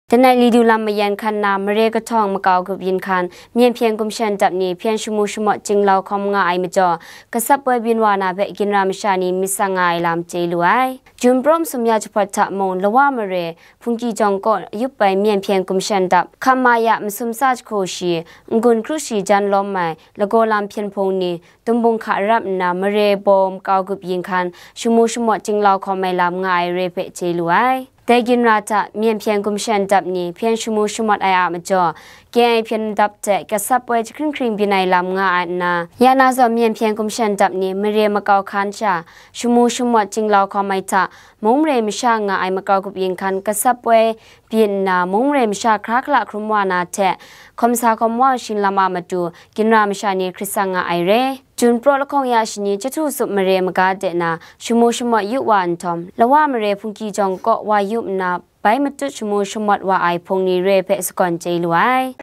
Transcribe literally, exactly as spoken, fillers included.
Danai li du lam mayan hkan na mare kahtawng makau grup yin hkan, Myen Hpyen Gumshan Dap ni hpyen shamu shamawt jinglau hkawm nga ai majaw, kasap poi byin wa na hpe ginra masha ni myit tsang nga ai lam chye lu ai. Jun praw masum ya jahpawt hta mung, Lawa mare, Hpungki jawng kaw yup ai Myen Hpyen Gumshan Dap, hkam ma ya masum tsa jahku shi, n-gun kru shi jan lawm ai, lagaw lam hpyen hpung ni, tumbung hka rap nna mare baw makau grup yin hkan, shamu shamawt jinglau hkawm ai lam nga ai re hpe chye lu ai. Dai ginra hta Myen Hpyen Gumshan Dap ni hpyen shamu shamawt ai a majaw, K I A hpyen dap hte kasap poi jahkring hkring byin ai lam nga ai nna, ya na zawn Myen Hpyen Gumshan Dap ni mare makau hkan sha, shamu shamawt jinglau hkawm ai hta, mung mare masha nga ai makau grup yin hkan kasap poi byin nna, mung mare masha hkra hkala hkrum wa na hte, hkawm sa hkawm wa ai shinglam a matu, ginra masha ni hkrit tsang nga ai re. Jun praw lahkawng ya shani Jahtu Sup mare maga de na, shamu shamawt yu wa nhtawm, Lawa mare Hpungki jawng kaw wa yu nna, bai matut shamu shamawt wa ai hpung ni re hpe sagawn chye lu ai.